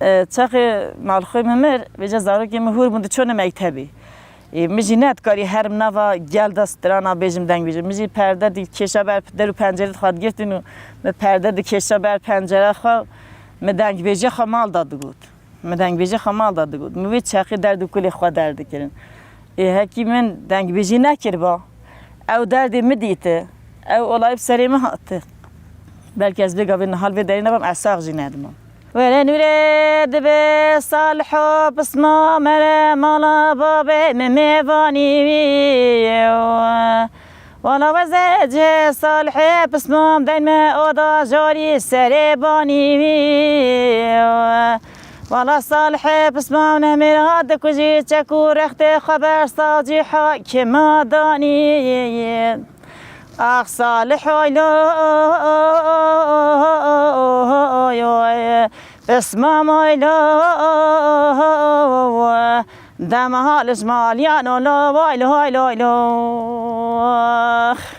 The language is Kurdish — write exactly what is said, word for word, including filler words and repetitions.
E, çaxê malxwê min mir, vêca zarokê min hûr bûn diçûne mektebê. E, min jî nedikarî herim nava gel de strana bêjim, deng bêjim. Min jî perde dikêşa ber, der û pencerê xwe digirtin û min perde dikêşa ber pencera xwe, min dengbêjiya xwe mal de digot. Min dengbêjiya xwe mal de digot. Min wê çaxê derd û kulê xwe derdikirin. Ê hekî min dengbêjî nekiriba, ew derdê min dîti, ew olayî bi serê min hati. Belkî ez vê gavê niha li vê derê nebam, ez sax jî nedimam. Were nûrê dibe Saliho, pisma mere mala babê min mêvanî wî. Wala weze cihê Salihê, pismam deyn me oda jorî serê banî wî. Wala Salihê, pismam nehmêra dikujî, çek û rextê xwe ber sacî hakima danî. Ax Salih oylo, pismam oylo, dema halis maliyan olo, oylo, oylo, oylo.